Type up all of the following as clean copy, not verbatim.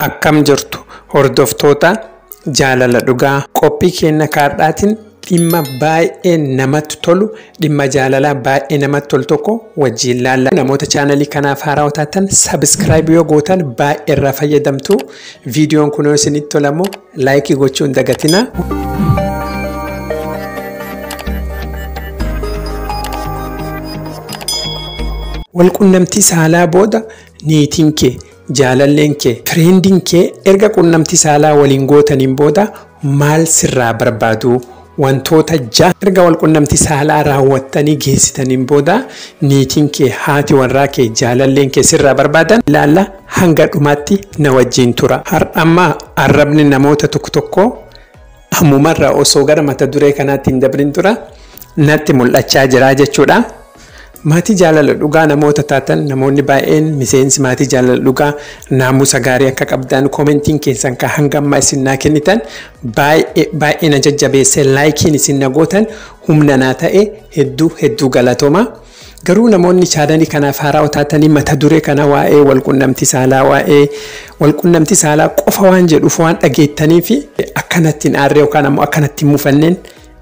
Akkam jirtu hordoftoota Jaalala Dhugaa, qophii keenya kaardhaatiin dhimma baay'ee namatti tolu, dhimma jaalalaa baay'ee namatti tolu tokko wajjin laalla. Namoota chaanalii kanaaf haaraa taatan subscribe yoo gootan baay'ee irraa fayyadamtu. Viidiyoon kun yoo isinitti tolamoo laayikii gochuu hin dagatinaa. Walqunnamtii saalaa booda niitiin kee, jaalalleen kee, fireendiin kee erga qunnamtii saalaa waliin gootaniin booda maal sirraa barbaadu? Wantoota 6 erga walqunnamtii saalaa raawwattanii geessitaniin booda niitiin kee, haati warraa kee, jaalalleen kee sirraa barbaadan ilaalla. Hanga dhumaatti na wajjin tura. Har'a ammaa arrabni namoota tokko tokko ammumarraa osoo gara mata duree kanaatti hin dabrin tura natti mul'achaa jira jechuudha. Maatii Jaalala Dhugaa namoota taatan, namoonni baay'een miseensi maatii Jaalala Dhugaa naamusa gaarii akka qabdan koomentiin keessan kan hanga ammaa isin naa kennitan baay'ee baay'ee na jajjabeessee, laayikiin isin na gootan humna naa ta'e, hedduu hedduu galatooma. Garuu namoonni chaanalii kanaaf haaraa taatanii mata duree kana waa'ee walqunnamtii saalaa, waa'ee walqunnamtii saalaa qofa waan jedhuuf waan dhageettanii fi akkanatti hin aarree yookaan ammoo akkanatti hin mufanneen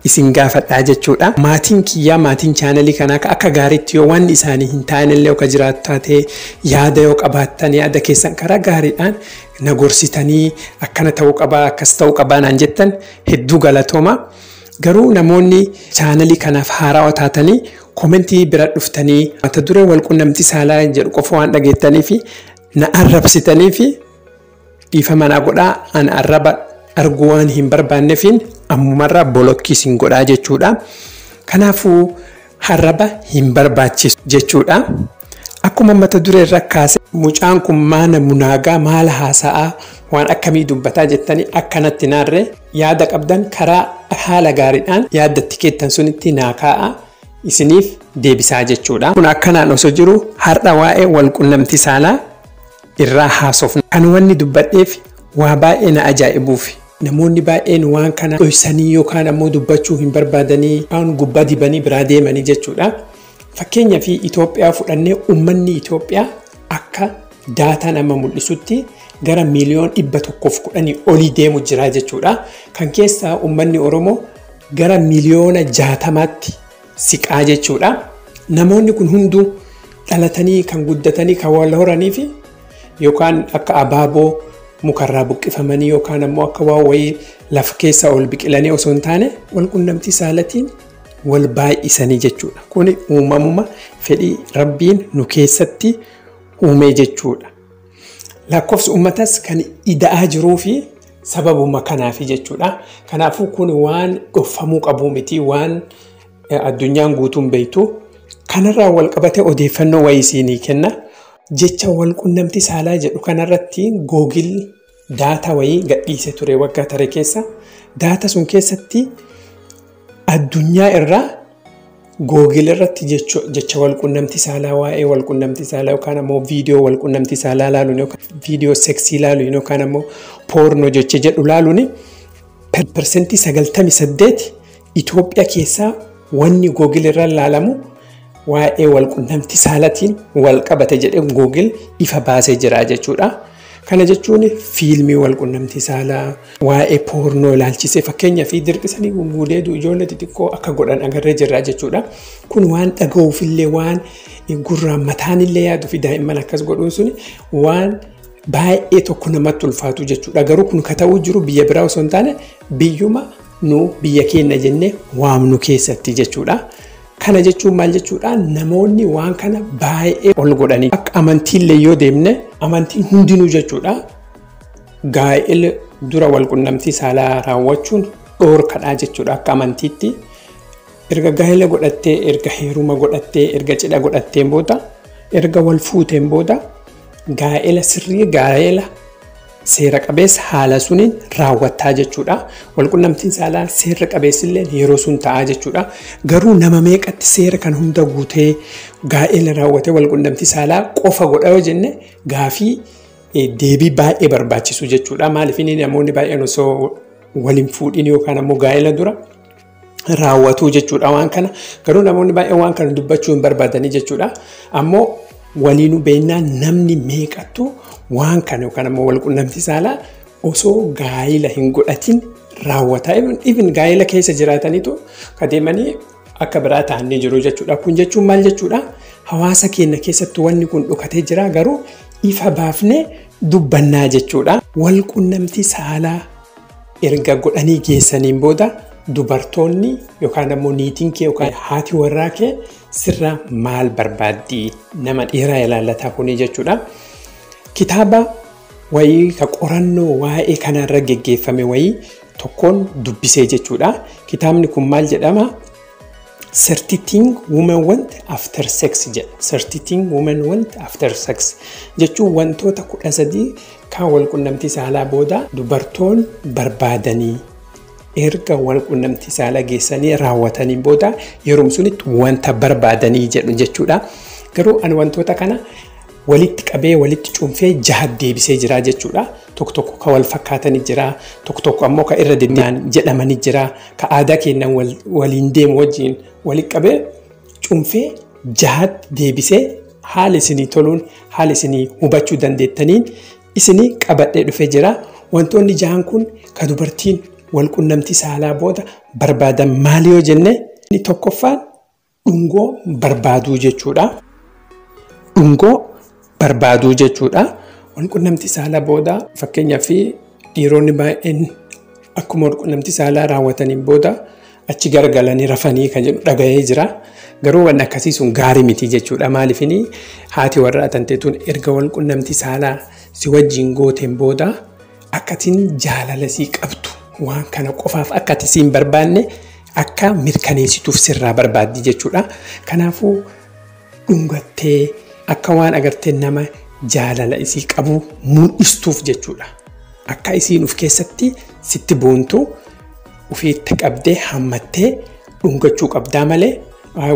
isin gaafadhaa jechuudha. Maatiin kiyyaa, maatiin chaanalii kanaa akka gaariitti yoo wanni isaanii hin taanellee yookaan jiraatu taatee, yaada yoo qabaattan yaada keessan karaa gaariidhaan na gorsitanii akkana ta'uu qabaa, akkas ta'uu qabaa naan jettan hedduu galatooma. Garuu namoonni chaanalii kanaaf haarawaa taatanii koomentii bira dhuftanii mata duree walqunnamtii saalaa jedhu qofa waan dhageettanii fi na arrabsitanii fi dhiifama naa godhaa, an arraba arguu waan hin barbaanneefiin ammumarraa bolokkii isin godhaa jechuudha. Kanaafuu arraba hin barbaachisu jechuudha. Akkuma mata duree irra kaase, mucaan kun maana munaagaa maal haasa'aa, waan akkamii dubbataa jettanii akkanatti naarree yaada qabdan karaa haala gaariidhaan yaadatti keettan sunitti naa kaa'a, isiniif deebisaa jechuudha. Kun akkanaan osoo jiru har'a waa'ee walqunnamtii saalaa irraa haasofna. Kan wanni dubbadheef waa baay'ee na ajaa'ibuufi. Namoonni baay'een waan kana dhoysanii yookaan ammoo dubbachuu hin barbaadanii waan gubbaa dibanii biraa deemanii jechuudha. Fakkeenyaaf Itoophiyaa fudhannee, uummanni Itoophiyaa akka daataan amma mul'isutti gara miiliyoona 110 olii deemu jira jechuudha. Kan keessaa uummanni Oromoo gara miiliyoona 60tti siqaa jechuudha. Namoonni kun hunduu dhalatanii kan guddatanii kan wal horanii fi yookaan akka abaaboo mukarraa buqqifamanii yookaan ammoo akka waan wayii lafa keessa ol biqilanii osoo hin taane walqunnamtii saalatiin wal baay'isanii jechuudha. Kuni uumamuma fedhii Rabbiin nu keessatti uumee jechuudha. Lakkoofsi uummatas kan ida'aa jiruu fi sababuma kanaafi jechuudha. Kanaafuu kun waan dhokfamuu qabu miti, waan addunyaan guutuun beektu. Kanarraa wal qabatee odeeffannoo wayii isinii kenna. Jecha walqunnamtii saalaa jedhu kanarratti Google data wayii gadhiisee ture waggaa tare keessa. Data sun keessatti addunyaa irraa Google irratti jecha walqunnamtii saalaa, waa'ee walqunnamtii saalaa yookaan ammoo viidiyoo walqunnamtii saalaa laaluun yookaan viidiyoo seksii laaluun yookaan ammoo porno jecha jedhu laaluun 98% Itoophiyaa keessaa wanni Google irra laalamu waa'ee walqunnamtii saalaatiin wal qabate jedhee Google ifa baasee jira jechuudha. Kana jechuun fiilmii walqunnamtii saalaa, waa'ee porno ilaalchisee, fakkeenyaa fi dirqisanii gudeeduu ijoollee xixiqqoo akka godhan agarree jirra jechuudha. Kun waan dhaga'uufillee, waan gurraan mataanillee yaaduu fi daa'imman akkas godhuun suni waan baay'ee tokko namatti ulfaatu jechuudha. Garuu kun ka ta'uu jiru biyya biraa osoo hin taane biyyuma nu biyya keenya jennee waamnu keessatti jechuudha. Kana jechuun maal jechuudha? Namoonni waan kana baay'ee ol godhanii, akka amantiillee yoo deemne amantiin hundinuu jechuudha. Gaa'ela dura walqunnamtii saalaa raawwachuun dhoorkadhaa jechuudha akka amantiitti. Erga gaa'ela godhattee, erga heeruma godhattee, erga cidha godhatteen booda, erga wal fuuteen booda gaa'ela sirrii, gaa'ela seera qabeessa haala suniin raawwattaa jechuudha. Walqunnamtiin saalaa seera qabeessillee yeroo sun ta'aa jechuudha. Garuu nama meeqatti seera kan hunda guutee gaa'ela raawwatee walqunnamtii saalaa qofa godha yoo jenne gaafii deebii baay'ee barbaachisu jechuudha. Maaliif inni namoonni baay'een osoo waliin fuudhin yookaan ammoo gaa'ela dura raawwatu jechuudha waan kana. Garuu namoonni baay'een waan kana dubbachuu hin barbaadanii jechuudha. Ammoo Waliinuu beeknaa namni meeqattu waan kana yookaan ammoo walqunnamtii saalaa osoo gaa'ila hin godhatin raawwataa. Even gaa'ila keessa jiraataniitu kadeemanii akka biraa ta'anii jiru jechuudha. Kun jechuun maal jechuudha? Hawaasa keenya keessatti wanni kun dhokatee jira, garuu ifa baafnee dubbannaa jechuudha. Walqunnamtii saalaa erga godhanii geessaniin booda dubartoonni yookaan ammoo niitiin kee yookaan haati warraa kee sirraa maal barbaaddi? Nama dhiiraa ilaallataa kuni jechuudha. Kitaaba wayii ka qorannoo waa'ee kanarra geggeeffame wayii tokkoon dubbisee jechuudha. Kitaabni kun maal jedhama? 30 Things Women Want After Sex jedha. 30 Things Women Want After Sex jechuun wantoota 13 kan walqunnamtii saalaa booda dubartoon barbaadanii, erga walqunnamtii saalaa geessanii raawwatanii booda yeroo sunitti wanta barbaadanii jedhu jechuudha. Garuu ani wantoota kana walitti qabee, walitti cuunfee jaha deebisee jira jechuudha. Tokko tokko ka wal fakkaatanii jira, tokko tokko ammoo ka irra deddeebi'an jedhamanii jira, ka aadaa keenyan waliin deemu wajjin walitti qabee cuunfee jahatti deebisee haala isinii toluun, haala isinii hubachuu dandeettaniin isinii qabadhee dhufee jira. Wantoonni jahan kun ka dubartiin walqunnamtii saalaa booda barbaadan maali yoo jenne, inni tokkoffaan dhungoo barbaaduu jechuudha. Dhungoo barbaaduu jechuudha. Walqunnamtii saalaa booda, fakkeenyaaf, dhiironni baay'een akkuma walqunnamtii saalaa raawwataniin booda achi garagalanii rafanii kan jedhu dhagahee jira. Garuu wanni akkasii sun gaarii miti jechuudha. Maaliifini, haati warraa tanteetuun erga walqunnamtii saalaa si wajjin gooteen booda akkatiin jaalala sii qabdu, waan kana qofaaf akka ati siin barbaanne akka mirkaneessituuf sirraa barbaaddi jechuudha. Kanaafuu dhungattee akka waan agartee nama jaalala isii qabu mul'istuuf jechuudha. Akka isiin of keessatti sitti boontu ofiitti qabdee hammattee dhungachuu qabdaa malee,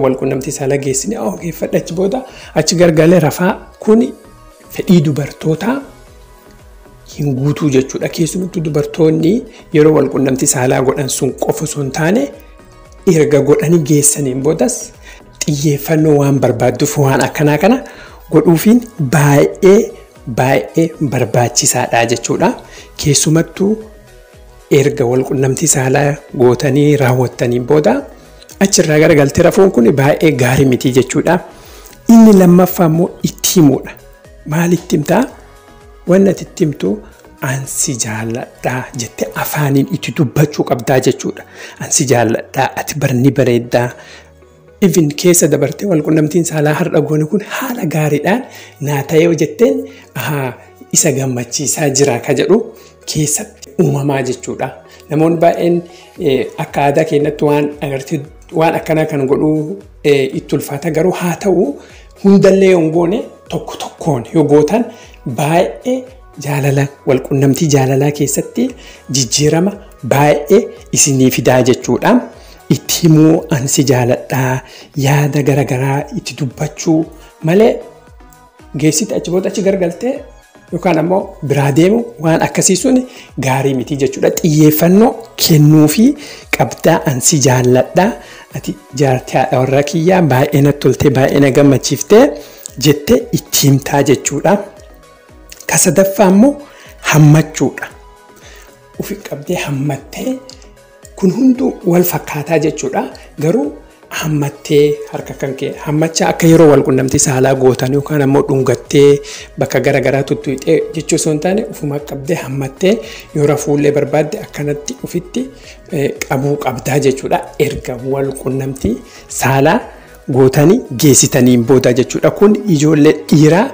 walqunnamtii saalaa geessine geeffadha, achi booda achi gargalee rafaa, kun fedhii dubartootaa hin guutuu jechuudha. Keessumattuu dubartoonni yeroo walqunnamtii saalaa godhan sun qofa osoo hin taane, erga godhanii geessaniin boodas xiyyeeffannoo waan barbaadduuf waan akkanaa kana godhuufiin baay'ee baay'ee barbaachisaadha jechuudha. Keessumattuu erga walqunnamtii saalaa gootanii raawwattaniin booda achirraa garagaltee rafuun kun baay'ee gaarii miti jechuudha. Inni lammaffaa immoo itti himuudha. Maal itti himtaa? Wanni ati itti himtu, "Ansi jaalladhaa" jettee afaaniin itti dubbachuu qabdaa jechuudha. "Ansi jaalladhaa, ati barni bareeddaa. Even keessa dabartee walqunnamtiin saalaa har'a goone kun haala gaariidhaan naa ta'ee" jetteen isa gammachiisaa jira ka jedhu keessatti uumamaa jechuudha. Namoonni baay'een akka aadaa keenyatti waan agartee waan akkanaa kan godhuu itti ulfaata, garuu haa ta'u, hundallee yoo goone, tokko tokkoon yoo gootan baay'ee jaalala walqunnamtii jaalalaa keessatti jijjiirama baay'ee isinii fidaa jechuudha. Itti himuu, "Ansi jaaladhaa", yaada garaagaraa itti dubbachuu malee, geessite achi booda achi gargaltee yookaan ammoo biraa deemu, waan akkasii sun gaarii miti jechuudha. Xiyyeeffannoo kennuufi qabdaa, "Ansi jaalladhaa, ati jaartii haadha warra kiyyaa, baay'ee natti toltee, baay'ee na gammachiiftee" jettee itti himtaa jechuudha. Ka sadaffaa immoo hammachuudha. Ufi qabdee hammattee, kun hunduu wal fakkaataa jechuudha. Garuu hammattee, harka kan kee hammachaa, akka yeroo wal qunnamtii saalaa gootan yookaan ammoo dhungattee bakka gara garaa tuttuqxee jechuu osoo hin taane, ufuma qabdee hammattee yoo rafuullee barbaadde akkanatti ufitti qabuu qabdaa jechuudha. Erga wal qunnamtii saalaa gootanii geessitaniin booda jechuudha. Kun ijoollee dhiiraa,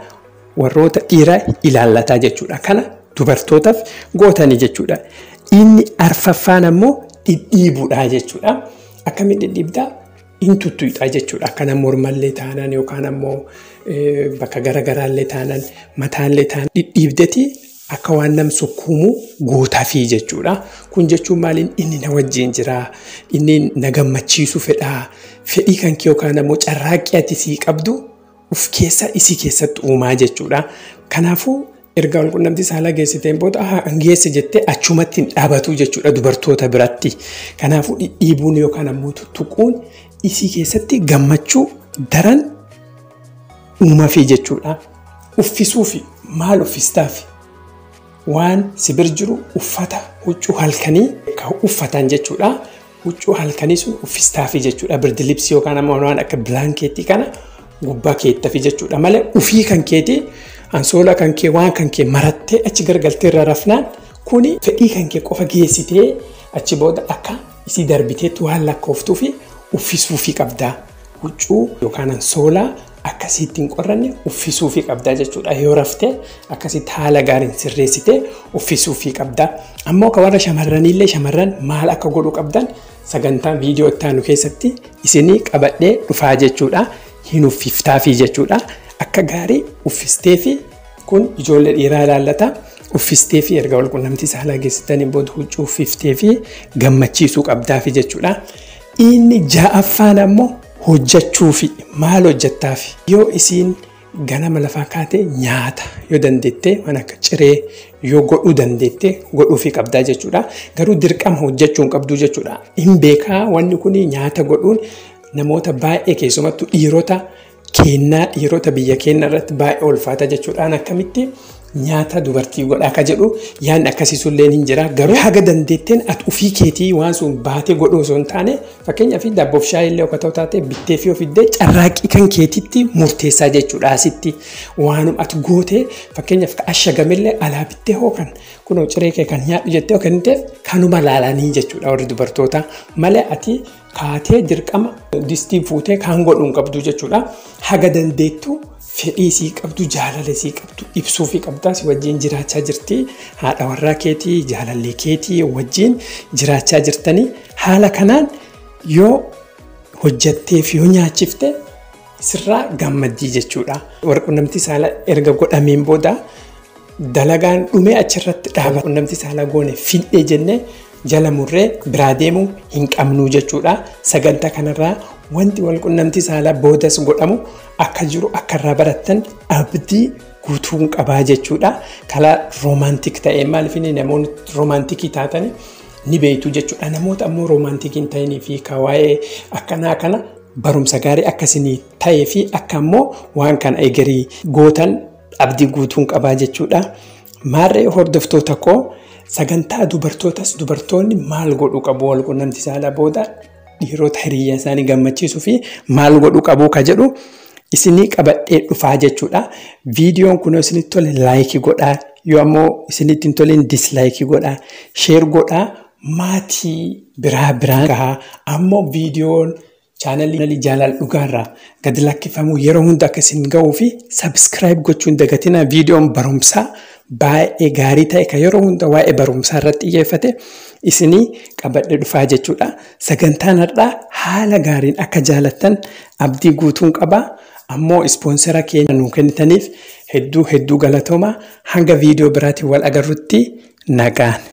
warroota dhiiraa ilaallataa jechuudha. Kana dubartootaaf gootanii jechuudha. Inni arfaffaan ammoo dhidhiibuudha jechuudha. Akkamiin dhidhiibdaa? In tuttuqxa jechuudha. Akkana mormallee taanaan yookaan ammoo bakka garaagaraallee taanaan, mataallee taanaan, dhidhiibdeeti akka waan nam sukkuumuu gootaafii jechuudha. Kun jechuun maaliin, inni na wajjin jira, inni na gammachiisu fedhaa, fedhii kan kee yookaan ammoo carraaqqii ati sii qabdu uf keessa isii keessatti uumaa jechuudha. Kanaafuu erga walqunnamtii saalaa geessiteen booda geesse jettee achumatti hin dhaabatu jechuudha dubartoota biratti. Kanaafuu dhidhiibuun yookaan ammoo tuttuquun isii keessatti gammachuu daran uumafii jechuudha. Uffisuufi maal uffistaafi? Waan si bir jiru uffata huccuu halkanii kan uffatan jechuudha. Huccuu halkanii sun uffistaafi jechuudha. Birdilibsii yookaan ammoo waan akka bilaankeetii kana gubbaa keettafi jechuudha. Malee ufii kan keetii ansoolaa kan kee waan kan kee marattee achi gargaltee irra rafnaan kuni fedhii kan kee qofa geessitee achi booda akka isii darbiteetti waan lakkooftuu fi uffisuufii qabdaa. Huccuu yookaan ansoolaa akkasitti hin qorranne uffisuufii qabdaa jechuudha. Yoo raftee akkasitti haala gaariin sirreessitee uffisuufii qabdaa. Ammoo akka warra shamarraniillee shamarran maal akka godhuu qabdan sagantaa viidiyoo itti aanu keessatti isinii qabadhee dhufaa jechuudha. Hin uffiftaafii jechuudha. Akka gaarii uffistee fi kun ijoollee dhiiraa ilaallata. Uffistee fi erga walqunnamtii saalaa geessitaniin booda huccuu uffiftee fi gammachiisuu qabdaafi jechuudha. Inni ja'affaan ammoo hojjechuufi maal hojjettaafi? Yoo isiin ganama lafaa kaate nyaata yoo dandeette waan akka ciree yoo godhuu dandeette godhuufii qabdaa jechuudha. Garuu dirqama hojjechuu hin qabduu jechuudha. Hin beekaa wanni kun nyaata godhuun namoota baay'ee keessumattuu dhiirota kennaa dhiirota biyya keenya irratti baay'ee ulfaata jechuudhaan akkamitti nyaata dubartii godha akka jedhu yaadni akkasiisullee hin jira. Garuu haga dandeetteen ati ofii keetii waan sun baatee godhuu osoo hin taane fakkeenyaaf daabboof shaayii illee akka ta'u taate bittee fi ofiddee carraaqqii kan keetitti murteessaa jechuudha asitti. Waanuma ati gootee fakkeenyaaf ka ashagamillee alaa bittee hoo kan kunoo ciree kee kan nyaadhu jettee hoo kenniteef kanuma laalanii jechuudha warri dubartoota malee ati kaatee dirqama distii fuutee kan godhuu hin qabdu jechuudha. Haga dandeettu fedhii sii qabdu jaalala sii qabdu ibsuufii qabdaa si wajjin jiraachaa jirti haadha warraa keetii jaalallee keetii wajjin jiraachaa jirtanii haala kanaan yoo hojjetteef yoo nyaachifte sirraa gammaddii jechuudha. Walqunnamtii saalaa erga godhameen booda dalagaan dhumee achirratti dhaaba. Walqunnamtii saalaa goone fidhee jennee jala murree biraa deemuu hin qabnu jechuudha. Sagantaa kanarraa wanti walqunnamtii saalaa boodas godhamu akka jiru akka irraa barattan abdii guutuun qabaa jechuudha. Karaa roomaantik ta'ee maaliif namoonni roomaantikii taatanii ni beektu jechuudha. Namoota ammoo roomaantikii hin ta'inii fi waa'ee akkanaa kana barumsa gaarii akkasinii ta'ee fi akka ammoo waan kana egerii gootan abdii guutuun qabaa jechuudha. Maarree hordoftoota koo sagantaa dubartootas dubartoonni maal godhuu qabu walqunnamtii saalaa booda dhiirota hiriyyaa isaanii gammachiisuu fi maal godhuu qabu ka jedhu isinii qabadhee dhufaa jechuudha. Viidiyoon kun yoo isinitti tole laayikii godhaa yoo ammoo isinitti hin toleen dislaayikii godhaa sheer godhaa maatii biraa biraa gahaa ammoo viidiyoon chaanalii Jaalala Dhugaarraa gadi lakkifamu yeroo hunda akka isin gahuu fi sabskiraayib gochuun dagatina viidiyoon barumsaa baay'ee gaarii ta'e kan yeroo hunda waa'ee barumsaa irratti xiyyeeffate isinii qabadhee dhufaa jechuudha. Sagantaan har'aa haala gaariin akka jaalattan abdii guutuun qaba. Ammoo ispoonsera keenya nuu kennitaniif hedduu hedduu galatooma. Hanga viidiyoo biraatiin wal agarrutti nagaan.